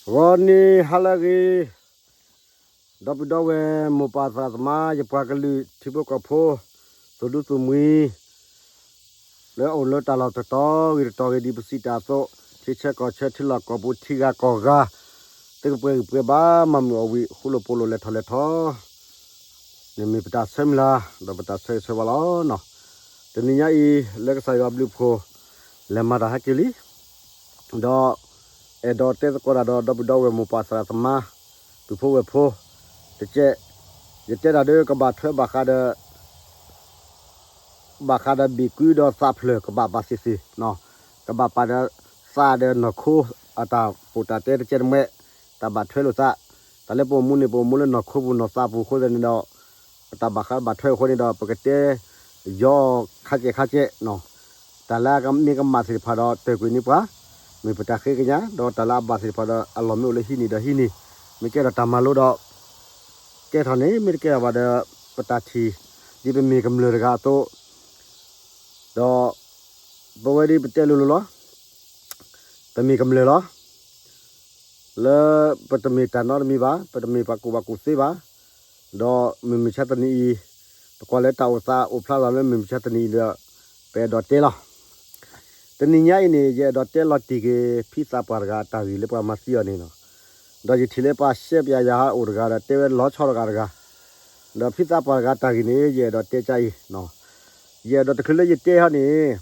ဂီၤနံၤဟါလၢအဂ့ၤ, ဒီပုၢ်ဒီဝဲၢ်မိၢ်ပၢ်သရၣ်သမါ ယပှၤကလုာ်ထံဖိကီၢ်ဖိ သူၣ်ဒူသူၣ်မှံၤ လၢအအိၣ်လၢတၢ်လီၢ်တတီၤဂ့ၤတတီၤဂ့ၤ ဒ်ပစံးတၢ်အသိး, ထံဆၢကီၢ်ဆၢ ထံလီၢ်ကီၢ်ပူၤ ထံဂၤကီၢ်ဂၤ, သုကပှဲၤဂံၢ်ပှဲၤဘါ မၤမုာ်အီၣ်ဝံၣ် ဃူလိာ်ဖိးလိာ် လဲၤထီၣ်လဲၤထီၣ် န့ၣ်မ့ၢ်ပတၢ်ဆၢမုၢ်လၢ် ဒီးပတၢ်ဆၢဂ့ၤဆၢဝါလီၤ. တနံၤညါအံၤ လၢကစၢ်ယွၤအဘျုးအဖှိၣ် လဲၤမၤတၢ်ဟဲက့ၤလံ, ဒီး အဲၣ်ဒိးတဲသကိးတၢ်ဒီး ဒီပုၢ်ဒီဝဲၢ်မိၢ်ပၢ်သရၣ်သမါ ပုၢ်ဖိဝဲၢ်ဖိ, တကဲး, ယတဲတၢ်ဒီးကဘၣ်ထွဲဘၣ်ဃးဒီး ဘၣ်ဃးဒီးဘ့ၣ်ကုဒီးသးဖျၢၣ် ကဘၣ်ဘၣ်သ့ၣ်သ့ၣ်, ကဘၣ်ပာ်ဒီးသးဒီးနီၢ်ခိ အတၢ်ပိာ်တၢ်တဲတကဲးတမှဲ, တၢ်ဘၣ်ထွဲလိာ်သး, တၢ်လၢပအိၣ်မူန့ၣ် ပအိၣ်မူလၢနီၢ်ခိပူၤ နီၢ်သးပူၤအဃိသတးန့ၣ်ဒီး ပတၢ်ဘၣ်ဃးဘၣ်ထွဲအဃိန့ၣ်ဒီး ပကတဲ ယီခါကဲးခါကဲး, တၢ်လၢအမ့ၢ်ကမၣ်သ့ၣ်တဖၣ်ဒီး တၢၢ်ကွံာ်န့ၢ်ပှၤ, မ့ၢ်ပတၢ်ဃ့ကညး, ဒီးတၢ်လၢအဘၣ်သ့ၣ်တဖၣ်ဒီး အလီၢ်မ့ၢ်အိၣ်လၢဟံးန့ၢ်ဒီးဟံးန့ၢ်, မ့ၢ်ကဲထီၣ်တၢ်မၤလိဒီး ကဲထီၣ်န့ၣ်, မ့ၢ်တကဲထီၣ်ဘၣ်ဒီး ပတၢ်ထံၣ် ဒ်ပမ့ၢ်ကမျၢၢ်တဂၤအသိး, ဒီး ပဝဲဒ်ပတဲလိၤလိၤလီၤ, ပမ့ၢ်ကမျၢၢ်လီၤ. လၢပတမ့ၢ်တၢ်နီတမံၤဘၣ်, ပတမ့ၢ်ပှၤကူၣ်ဘၣ်ကူၣ်သ့ဘၣ်, ဒီးမုၢ်မဆါတနံၤအံၤ, ပကွၢ်လၢတၢ်အိၣ်သးအိၣ်ဖျါလီၤလၢမုၢ်မဆါတနံၤအံၤဒီး ပအဲၣ်ဒိးတဲလီၤ. တနံၤညါအံၤန့ၣ် ယအဲၣ်ဒိးတဲလီၤတံၢ်က့ၤ ဖံသးပှၢ်တဂၤအတၢ်ဂ့ၢ်လၢပှၤမၤသံအီၤန့ၣ်လီၤ. ဒီးယထံၣ်လၢပှၤရှဲပၠးယၤဟးအိၣ်တဂၤဒီး တဲဝဲလီၤဆီတဂၤတဂၤ, ဒီးဖံသးပှၢ်တဂၤအတၢ်ဂ့ၢ်န့ၣ် ယအဲၣ်ဒိးတဲကအံၤ, ယအဲၣ်ဒိးတချုးလၢယတဲဟီန့ၣ်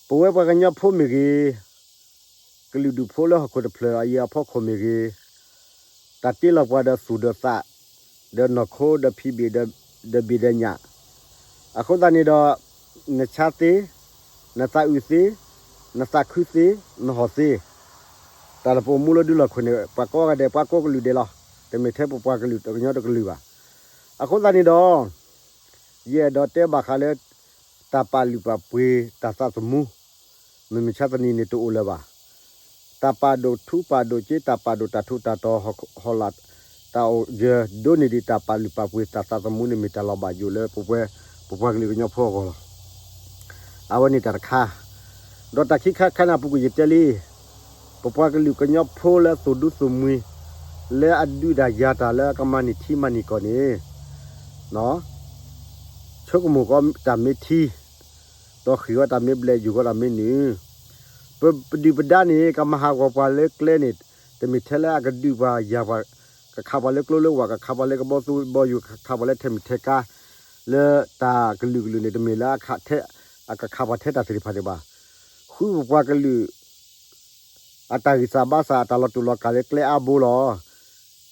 ပဝဲပှၤကညီဖိမ့ၢ်ဂ့ၤ, ကလုာ်ဒူၣ်ဖိလၢဟီၣ်ခိၣ်တဖျၢၣ်အံၤအဖီခိၣ်မ့ၢ်ဂ့ၤ, တၢ်တ့လီၤပှၤဒီးသူၣ်ဒီးသး, ဒီးနီၢ်ခိဒီးဖံးဘ့ၣ်, ဒီးဘ့ၣ်ဒီးညၣ်, အဃိသတးန့ၣ်ဒီး နဆါသ့, နသးအုးသ့, နသးခုသ့, နဟီၣ်သ့, တၢ်လၢပအိၣ်မူလၢဒုးလီၢ်ခိၣ်န့ၣ် ပှၤကိးဂၤဒဲး ပှၤကိးကလုာ်ဒဲးလီၤ. တမ့ၢ်ထဲပပှၤကလုာ်ကညီတကလုာ်ဘၣ်. အဃိသတးန့ၣ်ဒီး ယအဲၣ်ဒိးတဲဘၣ်ဃးလၢ တၢ်ပာ်လုၢ်ပာ်ပှ့ၤတၢ်သးသမူ, မုၢ်မဆါတနံၤန့ၣ်တအိၣ်လၢၤဘၣ်. တၢ်ပာ်ဒိၣ်ထူပာ်ဒိၣ်က့, တၢ်ပာ်ဒိၣ်တၢ်ထူးတၢ်တီၤဟီၣ်လာ်, တၢ်အိၣ်ယၢၤဒိးန့ၢ်ဒံးတၢ်ပာ်လုၢ်ပာ်ပှ့ၤတၢ်သးသမူန့ၣ် မ့ၢ်တၢ်လီၤဘၣ်ယိၣ်လၢပဝဲ ပပှၤကလုာ်ကညီဖိအဂီၢ်လီၤ. အဝဲန့ၣ်တၢ်တခါ, ဒီးတၢ်ခံခါတခါန့ၣ်အပူၤကွံာ်ယတဲလံ, ပပှၤကလုာ်ကညီဖိလၢသူၣ်ဒူသူၣ်မှံၤ လၢအဒုးတၢ်ယၤတၢ်လၢအကမၤန့ၢ်ထံမၤန့ၢ်ကီၢ်န့ၣ် ဆိကမိၣ်ကီးတၢ်မ့ၢ်ထံ, ဒီးဃ့ၢ်ဝဲတၢ်မ့ၢ်ဘျဲၣ် ယူၢ်ဝဲတၢ်မ့ၢ်နုာ်, ပပဒုၣ်ပဒါန့ၣ် ကမၤဟးဂီၤပှၤလၢကျဲန့ၣ် တမ့ၢ်ထဲလၢအကဒုးပှၤယၤပှၤ, ကခးပှၤလၢကျိလၢဝၤ, ကခးပှၤလၢကဘီသူဘီယူၤ, ကခးပှၤလၢထဲမုၢ်ထဲကါ, လၢတၢ်ကလုာ်ကလုာ်န့ၣ် တမ့ၢ်လၢအကခးပှၤထဲတၢ်သ့ၣ်တဖၣ်န့ၣ်ဘၣ်. ဃုပပှၤကလုာ် အတၢ်ဂံၢ်စၢ်ဘါစၢ် အတၢ်လီၤတူာ်လီၤကာ်လၢကျဲအါဘိလီၤ.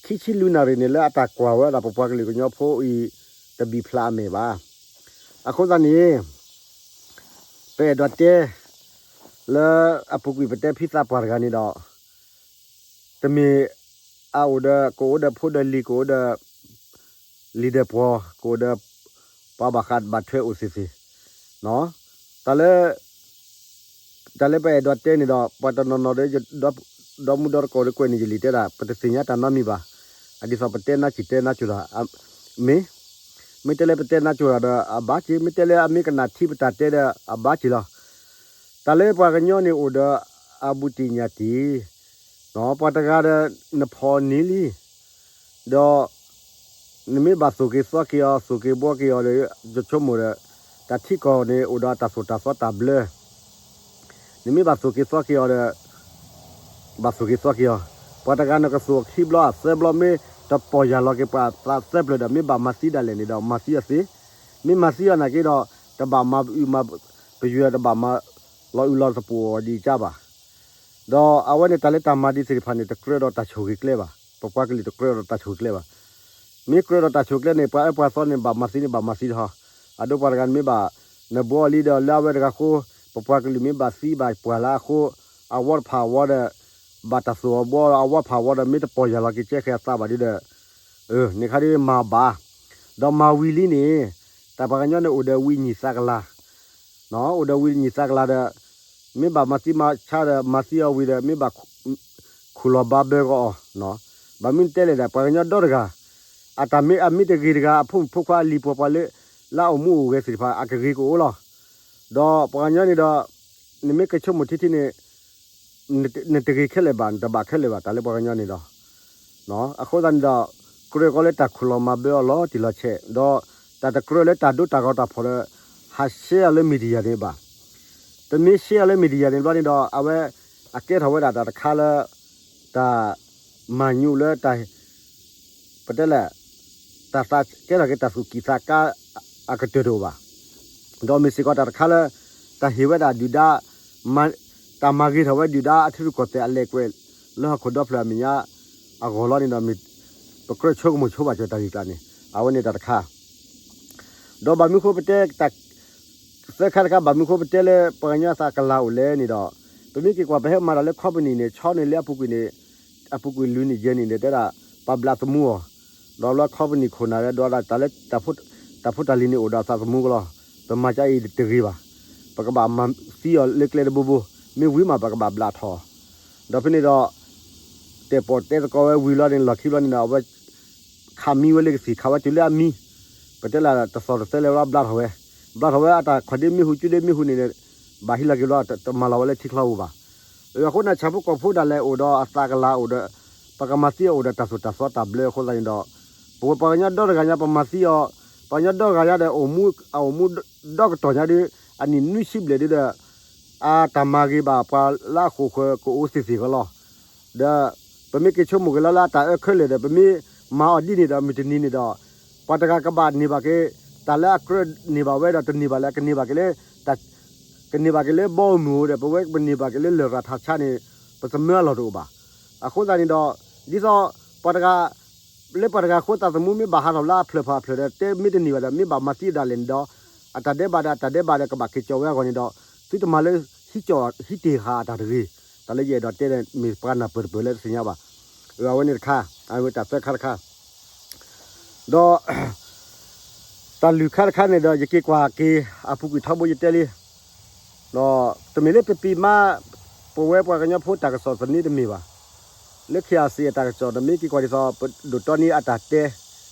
ခံဆံလွံၢ်နၣ်ရံၣ်န့ၣ် လၢအတၢ်ကွၢ်ဝဲဒၣ်ပပှၤကလုာ်ကညီဖိအံၤ တဘံၣ်ဖျါအမဲာ်ဘၣ်. အဃိသတးန့ၣ် ပအဲၣ်ဒိးတဲ လၢအပူၤကွံာ်ပတဲဖံသးပှၢ်တဂၤန့ၣ်ဒီး တမ့ၢ်အအိၣ်ဒီး ကအိၣ်ဒီးဖိဒီးလံၤ ကအိၣ်ဒီး လံၤဒီးပှီၤ ကအိၣ်ဒီး ပှၤဘၣ်ဃးဘၣ်ထွဲအိၣ်သ့ၣ်သ့ၣ်, တၢ်လၢ တၢ်လၢပအဲၣ်ဒိးတဲန့ၣ်ဒီး ပှၤတနီၤနီၤဒီး ဒီမူဒီတကိးဒီးကွဲးန့ၣ် ယလံာ်တဲဒၣ် ပတသ့ၣ်ညါတၢ်နီတမံၤဘၣ်. အဒ်သိးပတဲနါစံၣ်တဲနါစိၤတၢ် မ့ၢ် မ့ၢ်တဲလၢပတဲနါစိၤတၢ်ဒီးအဘၣ်က့ၤ, မ့ၢ်တဲလၢအမ့ၢ်ကနၣ်ထံပတၢ်တဲဒီးအဘၣ်က့ၤလီၤ. တၢ်လၢပှၤကညီန့ၣ်အိၣ်ဒီးအဘူးတံၢ်ညၣ်တံၢ်, ပှၤတဂၤဒီးနဖီၣ်န့ၢ်လံ ဒီး နမ့ၢ်ဘၣ်သိၣ်က့ၤသီက့ၤအီၤ သိၣ်က့ၤဘှီက့ၤအီၤဒီး ယဆိကမိၣ်ဒီး တၢ်ထံကီၢ်န့ၣ် အိၣ်ဒီးတၢ်သိၣ်တၢ်သီတၢ်ဘျၢ, နမ့ၢ်ဘၣ်သိၣ်က့ၤသီက့ၤအီၤဒီး ဘၣ်သိၣ်က့ၤသီက့ၤအီၤ, ပှၤတဂၤန့ၣ်ကသိၣ်ခံဘျီသၢဘျီ မ့ၢ်တပီၢ်ယၢ်လီၤက့ၤပှၤသၢပျၢၤဒီး မ့ၢ်ဘၣ်မၤသံဒၣ်လဲာ်န့ၣ်ဒီး မၤသံအီၤသ့, မ့ၢ်မၤသံအီၤနာ်က့ဒီး တဘၣ်မၤအုၣ်မၤပယွဲ တဘၣ်မၤလီၤအုၣ်လီၤသပိးအီၤဒံးကါဘၣ်. ဒီးအဝဲန့ၣ်တၢ်လၢတၢ်မၤဒ်သ့ၣ်တဖၣ်န့ၣ် တကြၢးဒီးတၢ်ဆိၣ်ဂ့ၤကျဲဘၣ်. ပပှၤကလုာ်တကြၢးဒီးတၢ်ဆိၣ်ဂ့ၤကျဲဘၣ်. မ့ၢ်ကြၢးဒီးတၢ်ဆိၣ်ကျဲန့ၣ် ပှၤအၢပှၤသီန့ၣ် ဘၣ်မၤသံန့ၣ် ဘၣ်မၤသံတဟီ, အဒိပှၤတဂၤန့ၣ်မ့ၢ်ဘၣ် နဘှီအီၤလံဒီး လၢအဝဲတဂၤဃိ ပပှၤကလုာ်မ့ၢ်ဘၣ်သံဘၣ်ပှၢ်လၢအဃိ အဝီတဖၣ်အဝီဒီး ဘၣ်တၢ်သိၣ်အီၤဘှီအီၤ အဝီတဖၣ်အဝီဒီး မ့ၢ်တပီၢ်ယၢ်လီၤက့ၤကဲဃဲၤအသးဘၣ်ဒ်ဒီး န့ၣ်ခါဒ်မၤဘၣ်, ဒီးမၤဝံၤလံန့ၣ် တၢ်ပှၤကညီန့ၣ်အိၣ်ဒီးဝံနံၣ်သးကလၤ, အိၣ်ဒီးဝံနံၣ်သးကလၤဒီး မ့ၢ်ဘၣ်မၤသံမၤဆါဒီး မၤသံအီၤဝံၤဒီး မ့ၢ်ဘၣ်ခူၣ်လီၤဘါဘၢကအီၤ, ဘၣ်မနုၤတဲလဲၣ်ဒီး ပှၤကညီဒီတဂၤ အတၢ်မ့ၢ်အမ့ၢ်တဂ့ၤတဂၤ အဖိမုၣ်ဖိခွါအလံၤပှီၤပှၤလၢ လၢအအိၣ်မူအိၣ်ဂဲၤသ့ၣ်တဖၣ် အကဂ့ၤကအိၣ်လီၤ. ဒီးပှၤကညီန့ၣ်ဒီး နမ့ၢ်ကဆိကမိၣ်ထံထံန့ၣ် နတဂ့ၤခဲလၢာ်ဘၣ် နတဘၣ်ခဲလၢာ်ဘၣ် တၢ်လၢပှၤကညီန့ၣ်ဒီး အဃိသတးန့ၣ်ဒီး ကြၢးကီးလၢတၢ်ခိၣ်လီၤမၤဘၢအီၤလီၤတံၢ်လီၤဆဲး ဒီး တၢ်တကြၢးလၢတၢ်ဒိတၢ်ဂီၤတၢ်ဖီၣ်ဒီး ဟးရှဲအီၤလၢ media န့ၣ်ဘၣ်. တမ့ၢ်ရှဲအီၤလၢ media န့ၣ်ဘျီန့ၣ်ဒီး အဝဲ အကဲထီၣ်ဝဲဒၣ်တၢ်တခါလၢ တၢ်မၤညူးလၢတၢ် ပတဲလဲၣ် တၢ်သးကဲထီၣ်က့ၤတၢ်သူၣ်ကံၢ်သးကါအကတၢၢ်တအိၣ်ဘၣ်. ဒီးမ့ၢ်စ့ၢ်ကီးတၢ်တခါလၢ တၢ်ဟ့ၣ်ဝဲဒၣ်ဒုၣ်ဒါ တၢ်မၤဂ့ၤထီၣ်ဝဲဒုၣ်ဒါအထံရူၢ်ကီၢ်သဲးအလဲၤကွဲး လၢဟီၣ်ခိၣ်ဒီဖျၢၣ်အမဲာ်ညါ အဂီၢ်လီၤန့ၣ်ဒီး မ့ၢ်ပကြၢးဆိကမိၣ်ဆိဘၣ်စၢၤတၢ်ဂ့ၢ်ကျါန့ၣ် အဝဲန့ၣ်တၢ်တခါ ဒီးဘၣ်မနုၤဃိပတဲ သၢခါတခါ ဘၣ်မနုၤဃိပတဲလၢပှၤကညီသးကလၤအိၣ်လဲၣ်န့ၣ်ဒီး ပမ့ၢ်က့ၤကွၢ်ပဟဲမၤတၢ်လၢ company န့ၣ် ဆီန့ၣ်လၢအပူၤကွံာ်န့ၣ် အပူၤကွံာ်လွံၢ်နံၣ်ယဲၢ်နံၣ်န့ၣ် တဲဒၣ် ပှၤဘျးသမူအီၤ ဒီးလၢ company ခိၣ်နၢ်ဝဲဒီးတၢ်လၢ တၢ်ဖိတၢ်လံၤန့ၣ်အိၣ်ဒီးသးသမူကလီၤ ပမၤကါအံၤတဂ့ၤဘၣ် ပကဘၣ်မၤသံအီၤလၢကျဲတဘိဘိ မ့ၢ်ဝံၤမး ပကဘၣ်ဘျးထီၣ် ဒီးဖဲန့ၣ်ဒီး တဲာ်ပီၣ်တဲသကိးဝဲဝံၤလီၤန့ၣ် လီၢ်ခံဘျီန့ၣ်ဒီး အဝဲ ခးမံဝဲလၢကသံၣ် ခးဝဲတုၤလၢအမံ ပတဲလၢတသီၣ်တသဲလဲၣ်ဘျီ ဘျါထီၣ်ဝဲ ဘျါထီၣ်ဝဲအတၢ်ခီၣ်ဒ့မ့ၢ်ဟူး ကၠူဒ့မ့ၢ်ဟူးန့ၣ် ဘၣ်ဟံးလီၤက့ၤဘျီ တမၤလီၤဝဲလၢထံချီပူၤဘၣ်. အဃိန့ၣ် ဆၣ်ဖိကီၢ်ဖိဒၣ်လဲာ်အိၣ်ဒီးအသးကလၤအိၣ်ဒီး ပကမၤသံအီၤအိၣ်ဒီးတၢ်သိၣ်တၢ်သီတၢ်ဘျၢအဃိသတးန့ၣ်ဒီး ပဝဲပှၤကညီဒီတဂၤညါ ပမၤသံအီၤ ပှၤကညီဒီတဂၤညါဒီး အိၣ်မူ အအိၣ်မူဒီကတီၢ်ညါဒီး အနံၣ်နွံဆံဘျဲၣ်ဒ်ဒီး အတၢ်မၤဂ့ၤဘၣ်ပှၤလၢအဃိာ်ဃၢၤကအိၣ်သ့ၣ်သ့ၣ်ကလီၤ ဒီး ပမ့ၢ်က့ၤဆိကမိၣ်က့ၤလီၤလၢအတၢ်အၢခဲလၢာ်ဒီး ပမ့ၢ်မၤအီၤဒ်န့ၣ်ဒီး မုၢ်တနံၤန့ၣ်ဒီး ပှၤတဂၤကဘၣ်န့ၢ်ဘၣ်က့ၤ တၢ်လၢအကြၢးန့ၢ်ဘၣ်ဝဲဒီး တန့ၢ်ဘၣ်လၢ ကန့ၢ်ဘၣ်က့ၤလၢ ကန့ၢ်ဘၣ်က့ၤလၢဘီမုၢ်ဧိၤဒီး ပဝဲပန့ၢ်ဘၣ်က့ၤလၢလရာ်ထးဆါန့ၣ် ပသမၢအလီၢ်တအိၣ်ဘၣ်. အဃိသတးန့ၣ်ဒီး ဒ်သိး ပှၤတဂၤ လၢပှၤတဂၤအဃိသးသမူမ့ၢ်ဘၣ်ဟးထီၣ်လၢအဖျၢၣ်ဖီၣ်အဖျၢၣ်ဒီး တဲမ့ၢ်တန့ၢ်ဘၣ်ဒီး မ့ၢ်ဘၣ်မၤသံဒၣ်လဲာ်န့ၣ်ဒီး အတၢ်ဒဲးဘးဒီးအတၢ်ဒဲးဘးဒီးကဘၣ်က့ၤကီၤဝဲအဂီၢ်န့ၣ်ဒီး သုတမၤလၢ ဟံးကၠီၣ်ဟံးတ့ၢ်ဃာ်အတၢ်တဂ့ၤ တၢ်လၢယအဲၣ်ဒိးတဲန့ၣ် မ့ၢ်ပှၤနၢ်ပၢၢ်တပၢၢ်လၢတသ့ၣ်ညါဘၣ်. အဝဲန့ၣ်တခါ အဝဲတၢ်သၢခါတခါ ဒီး တၢ်လွံၢ်ခါတခါန့ၣ်ဒီး ယက့ၤကွၢ်က့ၤ အပူၤကွံာ်ထီဘိယတဲလံ ဒီးတမ့ၢ်လၢပပံးမါ ပဝဲပှၤကညီဖိတၢ်ကစီၣ်သန့တမ့ၢ်ဘၣ်. လၢ KIC အတၢ်ကစီၣ် နမ့ၢ်က့ၤကွၢ်ဒ်သိး ပဒိၣ်တီနံအတၢ်တဲ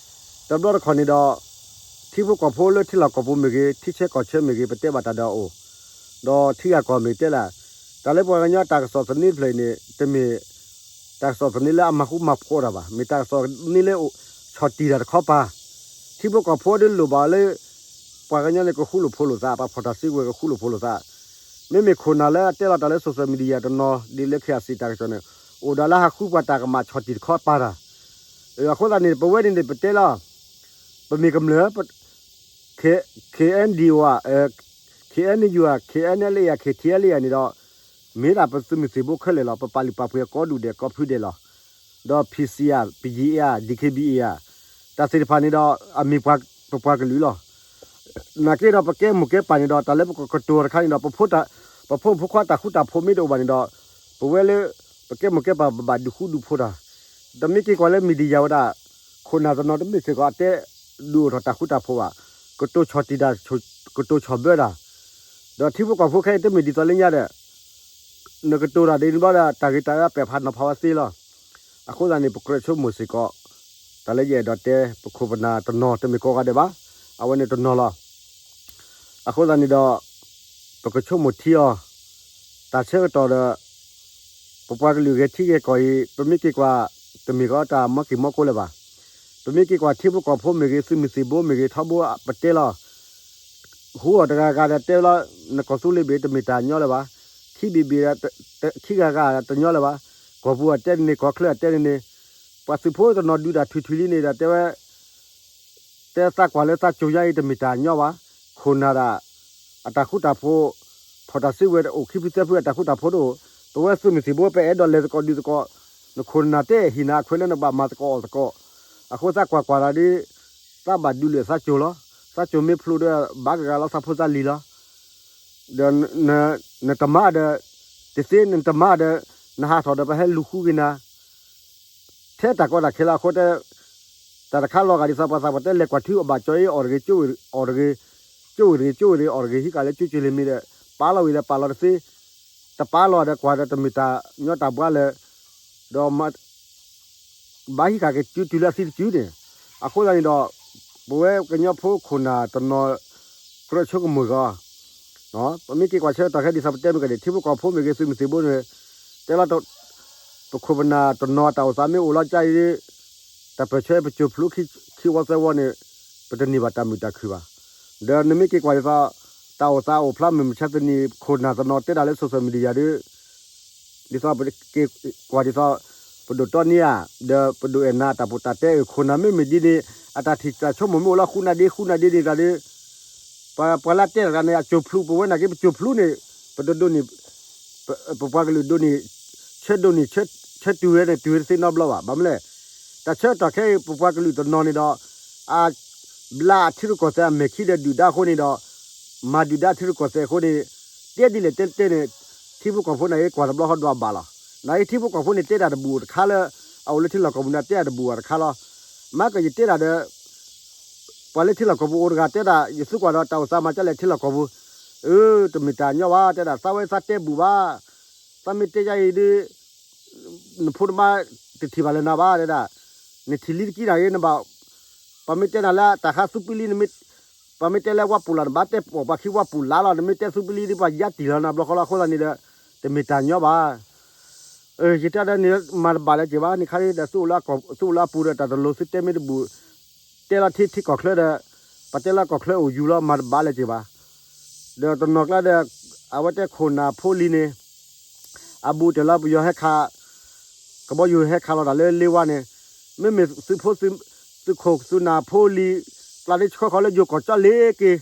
တဘျီတခီၣ်န့ၣ်ဒီး ထံဖိကီၢ်ဖိလၢထံလီၢ်ကီၢ်ပူၤမ့ၢ်ဂ့ၤ ထံဆၢကီၢ်ဆၢမ့ၢ်ဂ့ၤ ပတဲဘၣ်တၢ်ဒီးအအိၣ် ဒီးထံဂၤကီၢ်မ့ၢ်တဲလၢ တၢ်လၢပှၤကညီတၢ်ကစီၣ်သန့တဖျၢၣ်အံၤန့ၣ် တမ့ၢ် တၢ်ကစီၣ်သန့လၢအမၤဃူမၤဖိးတၢ်ဘၣ်. မ့ၢ်တၢ်ကစီၣ်သန့လၢအိၣ်ဆီၣ်တံၢ်တၢ်တခီပၤ ထံဖိကီၢ်ဖိဒ်လိၣ်ဘၣ်လၢ ပှၤကညီန့ၣ် ကဃူလိာ်ဖိးလိာ်သး ပှၤဖီၣ်တၢ်စုကဝဲၤကဃူလိာ်ဖိးလိာ်သး မ့မ့ၢ်ခိၣ်နၢ်လၢအတဲလီၤတၢ်လၢ social media တနီၤ ဒ်လၢ KIC တၢ်ကစီၣ်န့ၣ် အိၣ်ဒီးလၢဟးဃုပှၤတၢ်ကမၣ်ဆီၣ်တံၢ်တခီပၤတၢ် အဃိသတးန့ၣ် ပဝဲန့ၣ်န့ၣ် ပတဲလီၤ ပမ့ၢ်ကမျၢၢ် K- KNDO ဧါ, KNU ဧါ, KNLA ဧါ, KTLA ဧါန့ၣ်ဒီး မ့ၢ်ဒၣ်ပသုးမုၢ်သံၣ်ဘိခဲလၢာ်လီၤ. ပပာ်လုၢ်ပာ်ပှ့ၤကိးဒူၣ်ဒဲးကိးဖုဒဲးလီၤ. ဒီး PC ဧါ, PGA ဧါ, DKBA ဧါ, တၢ်သ့ၣ်တဖၣ်န့ၣ်ဒီး အမ့ၢ်ပှၤ ပပှၤကလုာ်လီၤ. နာ်က့ဒီးပကဲမိၢ်ကဲပၢ်န့ၣ်ဒီး တၢ်လၢပကကတိၤတခါန့ၣ်ဒီး ပဖိ ပဖိမုၣ်ဖိခွါတၢ်ဃူတၢ်ဖိးမ့ၢ်တအိၣ်ဘၣ်န့ၣ်ဒီး ပဝဲလၢ ပကဲမိၢ်ကဲပၢ်ပဘၣ်ဒုးဃူဒုးဖိးတၢ် တမ့ၢ်က့ၤကွၢ်လၢ media ဝဲဒၣ် ခိၣ်နၢ်တနီၤတမ့ၢ်စ့ၢ်ကီးအတဲဒုးအိၣ်ထီၣ်တၢ်ဃူတၢ်ဖိးဘၣ်, ကတိၤဆီၣ်တံၢ်တၢ်, ကတိၤဆီၣ်ဘၢတၢ်, ဒီးထံဖိကီၢ်ဖိခဲအံၤတမ့ၢ်ဒ်သိးလၢညါဒီး နကတိၤတၢ်ဒ်န့ၣ်ဘျီဒီး တၢ်ဂ့ၤတၢ်အၢပဲာ်ဖးနီၤဖးဝဲသ့လီၤ. အဃိသတးန့ၣ် ပကြၢးဆိကမိၣ်စ့ၢ်ကီး တၢ်လၢယအဲၣ်ဒိးတဲ ပခိၣ်ပနၢ်တနီၤ တမ့ၢ်ကိးဂၤဒဲးဘၣ်, အဝဲန့ၣ်တနီၤလီၤ. အဃိသတးန့ၣ်ဒီး ပကဆိကမိၣ်ထံအီၤ, တၢ်ဆၢကတီၢ်ဒီး ပပှၤကလုာ်ဂဲၤထံဂဲၤကီၢ်အံၤ ပမ့ၢ်က့ၤကွၢ် တမ့ၢ်ကီးတၢ်မီက့ၤမီကိးလၢၤဘၣ်. ပမ့ၢ်က့ၤကွၢ်ထံဖိကီၢ်ဖိမ့ၢ်ဂ့ၤ သုးမုၢ်သံၣ်ဘိမ့ၢ်ဂ့ၤ ထီဘိပတဲလီၤ ဟူအီၤတဂၤဂၤဒီးတဲလီၤ နကီၢ်သူလ့ၤဘ့ၣ်တမ့ၢ်တၢ်ညီလၢၤဘၣ်, ခံဘ့ၣ်ဘ့ၣ်ဒီး ခံဂၤဂၤတညီလၢၤဘၣ်, ကီၢ်ပူၤအတဲန့ၣ်န့ၣ် ကီၢ်ချၢအတဲန့ၣ်န့ၣ်, ပှၤသုးဖိတနီၤဒုးတၢ်ထွံၣ်ထွံၣ်လံန့ၣ်ဒီးတဲဝဲ တဲသးကွၢ်လၢသးကိၤညါအံၤတမ့ၢ်တၢ်ညီဘၣ်, ခိၣ်နၢ်ဒၣ် အတၢ်ဃူတၢ်ဖိး, ဖီၣ်တၢ်စုကဝဲၤအိၣ်ခံဖုသၢဖုအတၢ်ဃူတၢ်ဖိးတအိၣ်, ပဝဲသုးမုၢ်သံၣ်ဘိပအဲၣ်ဒိးလဲၤသကိးဒုးသကိး, နခိၣ်နၢ်တဲဟ့ၣ်နၤအခွဲးလၢနကဘၣ်မၤသကိးအီၣ်သကိး, အဃိသးကွၢ်ကွၢ်တၢ်ဒီး သးဘၣ်ဒုးလၢသးကိၤလီၤ, သးကိၤမ့ၢ်ဖျိဒီး ဘၣ်ကဂၤလီၤသးဖိသးလံၤလီၤ ဒီး နတမၤဒီး တသ့နတမၤဒီး နဟးထီၣ်ဒီးပဟဲလူၤဃုက့ၤနၤ ထဲတၢ်ကီတၢ်ခဲလၢာ်အဃိတဲ တၢ်တခါလီၤဂာ်ဒ်သိးပှၤသးပှၢ်တဲလဲၤကွၢ်ထုအီၤဘၣ်ကၠီအီၤတဂ့ၤ ကၠိဝ့ၢ်အီၤတဂ့ၤ, ကၠိဝ့ၢ်တဂ့ၤ ကၠိဝ့ၢ်တဂ့ၤအီၤတဂ့ၤ ဟံးဃာ်လၢကၠိကၠိလ့ၤမံၤဒီး ပာ်လီၤဝံၤဒီးပာ်လီၤတသ့, တပာ်လီၤဒီးကွၢ်ဒီးတမ့ၢ်တၢ်ညီတၢ်ဘှါလၢ ဒီး ဘၣ်ဟံးဃာ်က့ၤတုၤတုၤလၢအသံတစုန့ၣ်, အဃိသတးန့ၣ်ဒီး ပဝဲကညီဖိခိၣ်နၢ်တနီၤ ကြၢးဆိကမိၣ်ဂီၢ် ပမ့ၢ်က့ၤကွၢ်ဆၢကတီၢ်ခဲဒ်သိးပတဲမ့ၢ်ကဒီး ထံဖိကီၢ်ဖိမ့ၢ်ဂ့ၤ သုးမုၢ်သံၣ်ဘိန့ၣ် တဲလီၤ ပခိၣ်ပနၢ်တနီၤတၢ်အိၣ်သးမ့ၢ်အိၣ်လီၤကၢ်အံၤ တၢ်ပၢၢ်ဆၢပစိၤဖျိခံဝီသၢဝီန့ၣ် ပတန့ၢ်ဘၣ်တၢ်မုာ်တၢ်ခုၣ်ဘၣ်. ဒီးနမ့ၢ်က့ၤကွၢ်ဒ်သိး တၢ်အိၣ်သးအိၣ်ဖျါမုၢ်မဆါတနံၤ ခိၣ်နၢ်တနီၤတဲတၢ်လၢ social media ဒီး ဒ်သိးပက့ၤကွၢ်ဒ်သိး ပဒိၣ်တီနံဧါ ဒီးပဒိၣ်အဲၣ်နၤတၢ်ပီးတၢ်တဲအၢ ခိၣ်နၢ်မ့မ့ၢ်ဒ်န့ၣ် အတၢ်ထံၣ်တၢ်ဆိကမိၣ်မ့ၢ်အိၣ်လၢဃုနၢ်ဒ့ဃုနၢ်ဒ့န့ၣ်သးဒီး ပှၤလၢတဲတၢ်န့ၣ် အစိၤဖျိ ပဝဲနာ်က့ပစိၤဖျိန့ၣ် ပတဒိးန့ၢ် ပပှၤကလုာ်ဒိးန့ၢ် ဆၢဒိးန့ၢ် ဆၢတုၤဝဲန့ၣ် တုၤဝဲတသ့နီတဘျီဘၣ်. ဘၣ်မနုၤလဲၣ် တၢ်ဆၢကတီၢ်ခဲအံၤ ပပှၤကလုာ်တနီၤန့ၣ်ဒီး အဘျါအထံရူၢ်ကီၢ်သဲးအမဲာ်ခံဒီးဒုၣ်ဒါအဃိန့ၣ်ဒီး မၤဒုၣ်ဒါထံရူၢ်ကီၢ်သဲးအဃိန့ၣ် တဲဒ်လဲၣ်တဲတဲန့ၣ် ထံဖိကီၢ်ဖိန့ၣ် ကွၢ်တဘျီဃီဒွးဘၣ်လီၤ. နာ်က့ထံဖိကီၢ်ဖိန့ၣ် တဲတၢ်တဘူၣ်တခါလၢ အအိၣ်လၢထံလီၢ်ကီၢ်ပူၤန့ၣ် တဲတၢ်တဘူၣ်ဘၣ်တခါလီၤ. မ့ၢ်ကယတဲတၢ်ဒီး ပှၤလၢထံလီၢ်ကီၢ်ပူၤအိၣ်တဂၤတဲဒၣ် ယသံကွၢ်ဒီးတၢ်အိၣ်သးမၤဒ်လဲၣ်ထံလီၢ်ကီၢ်ပူၤ, အၢ တမ့ၢ်တၢ်ညီဘၣ် တဲဒၣ် သးဝဲသးတဲဘူၣ်ဘၣ်, သးမ့ၢ်တဲယါအံၤဒီး နဖိနမါတထံၣ်ဘၣ်လၢနၤဘၣ် တဲဒၣ်, နထံၣ်လံတကံၢ်နၤဂ့ၤ နဘၣ်, ပှၤမ့ၢ်တဲနၤလၢတၢ်ဃါသူပံလံ ပှၤမ့ၢ်တဲလၢဝါပူၤလီၤ နဘၣ်တဲပိာ်ပှၤခံဝါပူၤလါလီၤ, နမ့ၢ်တဲသူပံလံဒီး ပှၤယါတံၢ်လီၤနၤဘျီဃီလီၤ, အဃိသတးန့ၣ်ဒီး တမ့ၢ်တၢ်ညီဘၣ်. ယတဲဒီးန့ၣ် မၤတဘၣ်လၢၤက့ၤဘၣ်, န့ၣ်ခါဒီး သုအိၣ်လၢအပူၤဒီး တၢ်တလိၤသုတဲမ့ၢ်တဘူၣ်, တဲလီၤထံထံကီၢ်ချၢဒီး ပတဲလၢကီၢ်ချၢအိၣ်ယူၤလီၤ မၤတဘၣ်လၢၤက့ၤဘၣ်. ဒီးတနီၤကျါဒီး အဝဲတဲခိၣ်နၢ်ဖိလံၤန့ၣ် အဘူးတၢ်လၢပယီၤဟဲခး ကဘီယူၤဟဲခးလီၤတၢ်လၢလ့ဝါန့ၣ်, မ့မ့ၢ်သုးဖိ သုးခိၣ်သုးနၢ်ဖိလံၤ ပျၢ်ဒ့ဆှၢဃီၤလၢယိၤကီၢ်ကၠီလ့က့ၤ,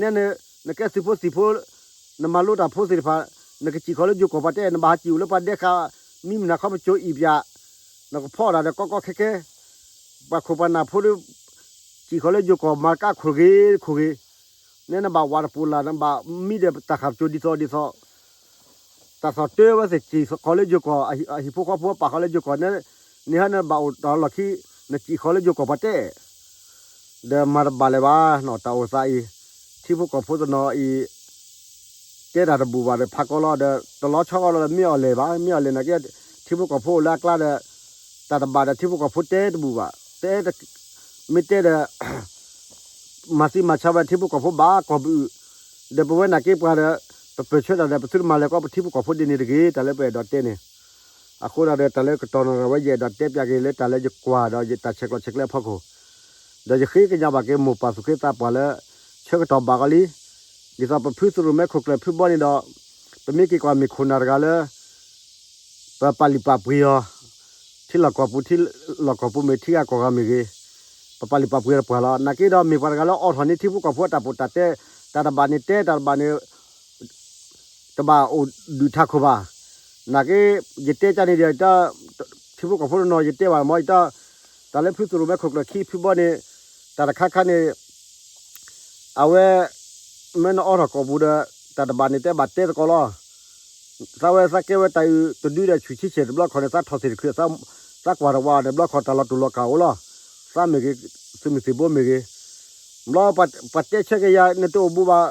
နဲ နကဲသုးဖိသံၣ်ဖိ နမၤလိတၢ်ဖိသ့ၣ်တဖၣ် နကစံၣ်ဃီၤလၢယိၤကီၢ်ပှၤတဲ နဘၣ်ဟးစံၣ်အိၣ်လၢပှၤဒဲဃာ် မံမနၤခီပစိၤအံၤပၠး, နကဖီအီၣ်တၢ်ဒီးကီကီခဲခဲ, ပှၤခိၣ်ပှၤနၢ်ဖိဒီး စံၣ်ဃီၤလၢယိၤကီၢ်မၤကါခိၣ်ဂ့ၤခိၣ်ဂ့ၤ, နဲနဘၣ်ဝးတပူၤလၢ် နဘၣ်မံဒီးတၢ်ဃာ်ပစိၤဒ်သိးဒ်သိး တၢ်သီၣ်တၢဝဲသ့ၣ်စံၣ်ဃီၤလၢယိၤကီၢ် အဟံၣ်ဖိဃီဖိပာ်ဃီၤလၢယိၤကီၢ်န့ၣ်, န့ၣ်ဟဲနဘၣ်အိၣ်တၢ်လီၢ်ခံ နစံၣ်ဃီၤလၢယိၤကီၢ်ပှၤတဲ, ဒီးမၤတဘၣ်လၢၤဘၣ်နီၤ တၢ်အိၣ်သးအံၤ, ထံဖိကီၢ်ဖိတနီၤအံၤ တဲတၢ်တဘူၣ်ဘၣ်ဒီးဖးကီလီၤဒီး တလီၤဆီကီလီၤဒီးမ့ၢ်အီၤလဲၣ်ဘၣ်, မ့ၢ်အီၤလဲၣ်နာ်က့ ထံဖိကီၢ်ဖိအိၣ်လၢအကျါဒီး တၢ်တဘၣ်ဒီးထံဖိကီၢ်ဖိတဲတဘူၣ်ဘၣ်, တဲ မ့ၢ်တဲဒီး မၤသံမၤဆါဝဲထံဖိကီၢ်ဖိဘၣ်ကီၢ်ပအုၣ်, ဒီးပဝဲနာ်က့ပှၤဒီး ပပၢၢ်ဆၢတၢ်ဒီး ပသုတမၤလၢၤကီး ပထံဖိကီၢ်ဖိဒ်န့ၣ်တဂ့ၤ, တၢ်လၢပအဲၣ်ဒိးတဲန့ၣ်, အဃိသတးဒီး တၢ်လၢကတီၢ်နီၢ်ဂၤဝဲ ယအဲၣ်ဒိးတဲပၠးက့ၤလၢတၢ်လၢယကွၢ်ဒီးယတၢ်ဆဲးကျိးဆဲးကျၢအဖီခိၣ်, ဒီးယဃ့ကညးဘၣ်က့ၤမိၢ်ပၢ်သူၣ်က့သးပှၢ်လၢ ဆၢကတီၢ်ဘၣ်ကီးလံ, ဒ်သိးပဖုသရူၣ်မဲခိၣ်ကျၢၢ်ဖုဘီန့ၣ်ဒီး ပမ့ၢ်က့ၤကွၢ်မ့ၢ်ခိၣ်နၢ်တဂၤလၢ ပပာ်လုၢ်ပာ်ပှ့ၤအီၤ, ထံလီၢ်ကီၢ်ပူၤ ထံလီၢ်ကီၢ်ပူၤမ့ၢ် ထံဂၤကီၢ်ဂၤမ့ၢ်ဂ့ၤ, ပပာ်လုၢ်ပာ်ပှ့ၤတပှၢ်လီၤ. နာ်က့ဒီးမ့ၢ်ပှၤတဂၤလၢအိးထီၣ်န့ၢ်ထံဖိကီၢ်ဖိအတၢ်ပီးတၢ်တဲ, တၢ်တဘၣ်န့ၣ်တဲ တၢ်တဘၣ်န့ၣ် တဘၣ်အိၣ်ဒုးထးခိၣ်ဘၣ်. နာ်က့ ယတဲကၢ်န့ၣ်ဒီး ထံဖိကီၢ်ဖိတနီၤ ယတဲဘၣ်မ့ၢ်ယတၢ်, တၢ်လၢဖုသရူၣ်မဲခိၣ်ကျၢၢ်ခံဖုဘီန့ၣ်, တၢ်တခါခါန့ၣ် အဝဲ မ့ၢ်နအိးထီၣ်ကီၢ်ပူၤဒီး တၢ်တဘၣ်န့ၣ်တဲဘၣ်တဲသကိးလီၤ. သးဝဲသးကဲဝဲတၢ်အုၣ်တဒုဒီးဆူၣ်ဆံဆဲးတဘျီခီန့ၣ် သးထီၣ်သ့ၣ်တချုး သးကွၢ်တဝးအီၤန့ၣ် ဘျီခီတၢ်လီၤတူာ်လီၤကာ်အိၣ်လီၤ. သးမ့ၢ်ဂ့ၤ သုးမုၢ်သံၣ်ဘိမ့ၢ်ဂ့ၤ, ဘျီပှၤတဲဆၢက့ၤယၤ နတအိၣ်ဘူးဘၣ်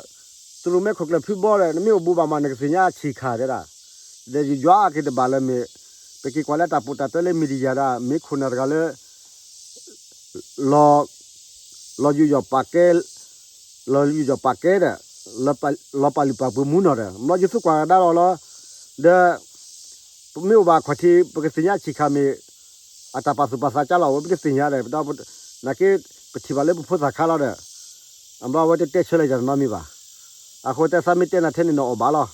သရူၣ်မဲခိၣ်ကျၢၢ်ဖုဘီဒီး နမ့ၢ်အိၣ်ဘူးဘၣ်မး နကသ့ၣ်ညါအဆံးခါတဲဒၣ်, ဒီးယယွၤအက့ၤတဘၣ်လၢမ့ၢ် ပက့ၤကွၢ်လၢတၢ်ပီးတၢ်တဲလၢ media ဒၣ် မ့ၢ်ခိၣ်နၢ်တဂၤလၢ လီၤ လီၤယူးယီၣ်ပာ်ကဲ လီၤယူးယီၣ်ပာ်ကဲဒီး လီၤပာ်လုၢ်ပာ်ပှ့ၤမူနီၢ်ဒီး ဘျီယသူကွၢ်ကဒါလီၤလီၤ, ဒီး ပမ့ၢ်အိၣ်ဘၣ်ခီၣ်ထံး ပကသ့ၣ်ညါဆံးခါမ့ၢ် အတၢ်ပာ်သူၣ်ပာ်သးကၢလီၤဝဲ ပတသ့ၣ်ညါဒီး ပတ နာ်က့ ပထံၣ်ဘၣ်လၢပဖိသၣ်ခါလီၤဒီး အဘျီအဝဲတတဲဆၢလၢယၤတနီတမံၤဘၣ်. အဃိတဲသးမ့ၢ်တဲနၤထဲန့ၣ် နအီၣ်ဘၣ်လီၤ.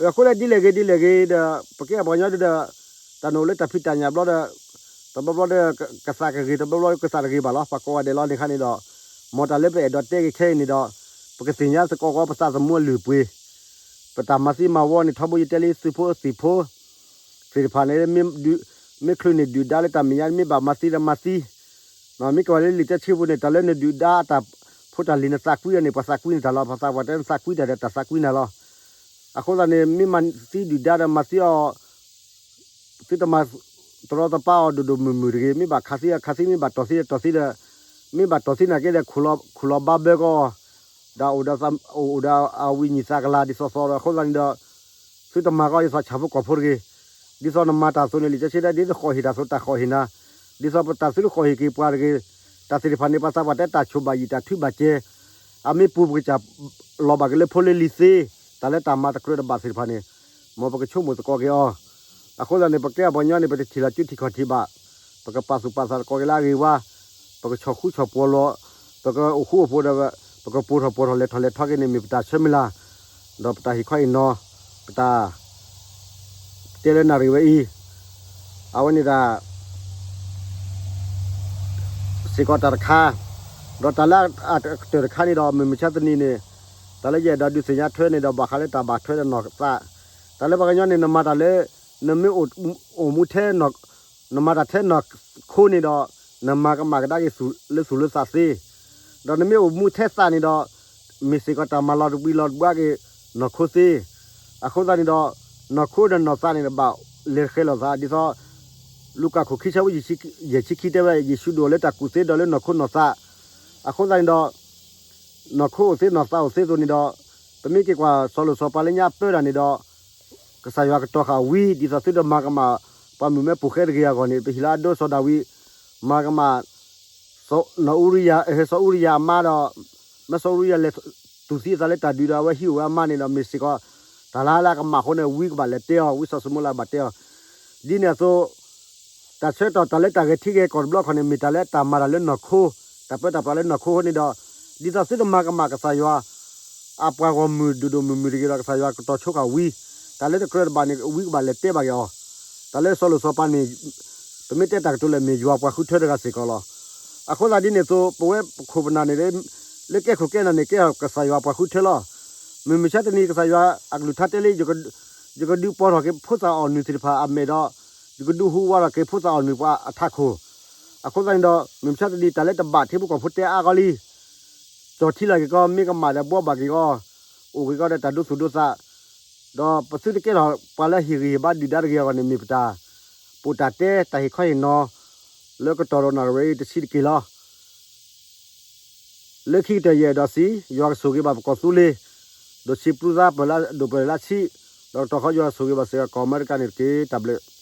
အဃိလၢဒ်လဲၣ်ဂ့ၤဒ်လဲၣ်ဂ့ၤဒီး ပကဲပှၤကညီဒီး တၢ်နအိၣ်လၢတၢ်ဖံးတၢ်ညၣ်ဘျီဒီး တဘျီဘျီဒီး ကသးကဂ့ၤ တဘျီဘျီကသးတဂ့ၤဘၣ်လီၤ. ပှၤကိးဂၤဒဲးလီၤန့ၣ်ခါန့ၣ်ဒီး မ်တၢ်လၢပအဲၣ်ဒိးတဲက့ၤခဲအံၤန့ၣ်ဒီး ပကသ့ၣ်ညါသကိးကီး ပသးသမူအလုၢ်အပှ့ၤ ပတၢ်မၤသံမၤဝီန့ၣ် ထီဘိယတဲလံ သုးဖိသံၣ်ဖိ သ့ၣ်တဖၣ်န့ၣ် မ့ၢ်ချုးန့ၢ်ဒုၣ်ဒါလၢတၢ်မဲာ်ညါ မ့ၢ်ဘၣ်မၤသံဒီးမၤသံ, မ့ၢ်ကဝဲလၢလံာ်တၢ်ဆံပူၤန့ၣ် တၢ်လၢနဒုၣ်ဒါအတၢ်ဖိတၢ်လံၤနသးကွံအီၤန့ၣ် ပှၤသးကွံနတၢ်လီၤ. ပှၤသးပှၢ်တဲနသးကွံတၢ်ဒီးတၢ်သးကွံနၤလီၤ. အဃိသတးန့ၣ် မ့ၢ်မၤသံဒုၣ်ဒါဒီးမၤသံအီၤ သုတမၤတရီတပါအီၤဒိၣ်ဒိၣ်မုၢ်မုၢ်တဂ့ၤ. မ့ၢ်ဘၣ်ခးသံအီၤခးသံ မ့ၢ်ဘၣ်တီၢ်သံဒီးတီၢ်သံဒီး မ့ၢ်ဘၣ်တီၢ်သံနာ်က့ဒီး ခူၣ်လီၤဘါဘၢကီး ဒီးအိၣ်ဒီးအဝံၤနံၣ်သးကလၤဒ်သိးသိးဒီး အဃိသတးန့ၣ်ဒီး သုတမၤကီးဒ်သိးဆၣ်ဖိကီၢ်ဖိတဂ့ၤ. ဒ်သိးနမၤတၢ်အသိးန့ၣ် လံာ်စီဆှံတဲ ဒ်သိးဃီၣ်ဟ့ၣ်တၢ်အသိးတၢ်ဃီၣ်ဟ့ၣ်နၤ, ဒ်သိးပတၢ်သုတဃီၣ်ဟ့ၣ်က့ၤပှၤတဂ့ၤ. တၢ်သ့ၣ်တဖၣ်န့ၣ် ပှၤသးပှၢ်တဲတၢ်ဆိၣ်ဘၣ်ယံာ်တၢ်ထုဘၣ်ကဲ, အမ့ၢ်ပူၤပကစၢ်လီၤဘၣ်က့ၤလၢဖိလၢလံၤသ့, တၢ်လၢတၢ်မၤတကြၢးတဘၣ်သ့ၣ်တဖၣ်န့ၣ် မ်ပကဆိကမိၣ်သကိးက့ၤအီၤ အဃိသတးန့ၣ် ပကဲပှၤကညီန့ၣ် ပတထံၣ်လီၤစုထံၣ်ခီၣ်ထံးဘၣ်, ပကပာ်သူၣ်ပာ်သးသကိးက့ၤလၢအဂ့ၤဝါ, ပကဆီၣ်ဃူဆီၣ်ပှီၤလီၤ, ပကအိၣ်ဃူအိၣ်ဖိးဒီး ပကပိာ်ထီၣ်ပှီၤထီၣ်လဲၤထီၣ်လဲၤထီက့ၤန့ၣ် မ့ၢ်ပတၢ်ဆၢမုၢ်လၢ်, ဒီးပတၢ်ဟ့ၣ်ခီဟ့ၣ်နီၤ, ပတၢ် တဲလၢနၣ်ရံၣ်ဝဲအံၤ, အဝဲန့ၣ်ဒၣ် စ့ၢ်ကီးတၢ်တခါ, ဒီးတၢ်လၢအကတၢၢ်တခါန့ၣ်ဒီး မုၢ်မဆါတနံၤန့ၣ်, တၢ်လၢယအဲၣ်ဒိးဒုးသ့ၣ်ညါထွဲန့ၣ်ဒီး ဘၣ်ဃးလၢတၢ်ဘၣ်ထွဲဒီးနီၢ်သး, တၢ်လၢပှၤကညီန့ၣ် နမၤတၢ်လၢ နမ့ၢ်အိၣ်မူထဲ နမၤတၢ်ထဲနီၢ်ခိန့ၣ်ဒီး နမၤကမၣ်ကဒါက့ၤလၢသူၣ်လၢသးသ့, ဒီးနမ့ၢ်အိၣ်မူထဲသးန့ၣ်ဒီး မ့ၢ်စ့ၢ်ကီးတၢ်မၤလီၤတဘှံးလီၤတဘှါက့ၤနီၢ်ခိသ့, အဃိသတးန့ၣ်ဒီး နီၢ်ခိဒီးနီၢ်သးန့ၣ် ဘၣ်လဲၤဃဲၤလိာ်သး ဒ်သိး လူၤကၣ်ခိၣ်ခံဆၢဖိယဲၢ်ဆံခံတဲဝဲ ယ့ၣ်ၡူးဒုးအိၣ်လၢတၢ်ကူၣ်သ့ဒီးလၢနီၢ်ခိနီၢ်သး, အဃိသတးန့ၣ်ဒီး နီၢ်ခိအိၣ်သ့နီၢ်သးအိၣ်သ့အသိးန့ၣ်ဒီး ပမ့ၢ်က့ၤကွၢ်စီၤလိၣ်စီၤပၤလၢညါပၢတၢ်န့ၣ်ဒီး ကစၢ်ယွၤကတီၤဃာ်ဝံၤ ဒ်သိးသုတမၤကမၣ် ပှၤမုၣ်မဲပိာ်ဃဲတဂ့ၤအဂီၢ်န့ၣ် ပဟ့ၣ်လီၤအဒိစီၤဒၤဝံး မၤကမၣ် စီၤအူရံယၤအမါဒီး မ့ၢ်စီၤအူရံယၤလဲၤတူၢ်သံအသးလၢတၢ်ဒုးဒီး အဝဲဟံးအိၣ်ဝဲအမါန့ၣ်ဒီး မ့ၢ်စ့ၢ်ကီး တၢ်လၢလၢအကမၣ်အဃိန့ၣ် ဝံကဘၣ်လဲၤတဲအီၤ ဝံစီၤၡမူၤအ့လးဘၣ်တဲအီၤ ဒ်န့ၣ်အသိး တၢ်ဆၢကတီၢ်တၢ်လၢတၢ်ဂဲၤထံဂဲၤကီၢ်တဘျီခီန့ၣ် မ့ၢ်တၢ်လၢတၢ်မၤတၢ်လၢနီၢ်ခိ, တၢ်ပၢတၢ်ပြးလၢနီၢ်ခိအဃိန့ၣ်ဒီး ဒ်သိးသုတမၤကမၣ်ကစၢ်ယွၤ အပှၤဂီၢ်မုၢ်ဒိၣ်ဒိၣ်မုၢ်မုၢ်တဂ့ၤဒီး ကစၢ်ယွၤကတီၤဆိဃာ်ဝံၤ တၢ်လၢတကြၢးတဘၣ်န့ၣ် ဝံကဘၣ်လဲၤတဲဘၣ်က့ၤအီၤ, တၢ်လၢစီၤလိၣ်စီၤပၤန့ၣ် ပမ့ၢ်တဲတၢ်ကတိၤလဲၣ် မ့ၢ်ယွၤပှၤဃုထၢတဂၤစ့ၢ်ကီးလီၤ. အဃိသတးဒ်န့ၣ်အသိး ပဝဲပခိၣ်ပနၢ်န့ၣ် လၢကဲခိၣ်ကဲနၢ်န့ၣ် ကဲထီၣ်ကစၢ်ယွၤပှၤဃုထၢလီၤ. မုၢ်မဆါတနံၤ ကစၢ်ယွၤအကလုၢ်ကထါတဲလံ ယကဒုးပီၤထီၣ်က့ၤဖိသၣ်အီၣ်နုၢ်သ့ၣ်တဖၣ်အမဲာ်ဒီး ယကဒုးဟူးဝးထီၣ်က့ၤဖိသၣ်အီၣ်နုၢ်ပှၤအထးခိၣ်, အဃိသတးန့ၣ်ဒီး မုၢ်မဆါတနံၤ တၢ်လၢတဘၣ်ထံဖိကီၢ်ဖိတဲအါဂီၢ်လံ, ကၠီၤထံလီၤက့ၤကီး မ့ၢ်ကမၣ်ဒီးဘှီဘၣ်က့ၤကီး, အိၣ်က့ၤကီးဒီးတၢ်ဒိသူၣ်ဒိသး, ဒီးပသုတကဲထီၣ်ပှၤလၢဟ့ၣ်ဂံၢ်ဟ့ၣ်ဘါဒုၣ်ဒါတဂ့ၤအဂီၢ်န့ၣ် မ့ၢ်ပတၢ်ပိာ်တၢ်တဲတၢ်ဟ့ၣ်ခီဟ့ၣ်နီၤ လၢကတီၢ်ဒီးနၣ်ရံၣ်ဝဲအံၤတဆံးတက့ၢ်လီၤ. လၢခံကတၢၢ်ယအဲၣ်ဒိးစံး ယွၤကဆိၣ်ဂ့ၤဘၣ်ပကီၢ်သူလ့ၤ, ဒိၣ်ဆံးပျူသါပၢၢ်လၢဒိၣ်ပၢၢ်လၢဆံး, ဒီးကတီၢ်ဃီယွၤကဆိၣ်ဂ့ၤဘၣ်စ့ၢ်ကီးကီၢ်အမဲရကၤန့ၣ်တက့ၢ်. တၢ်ဘျုး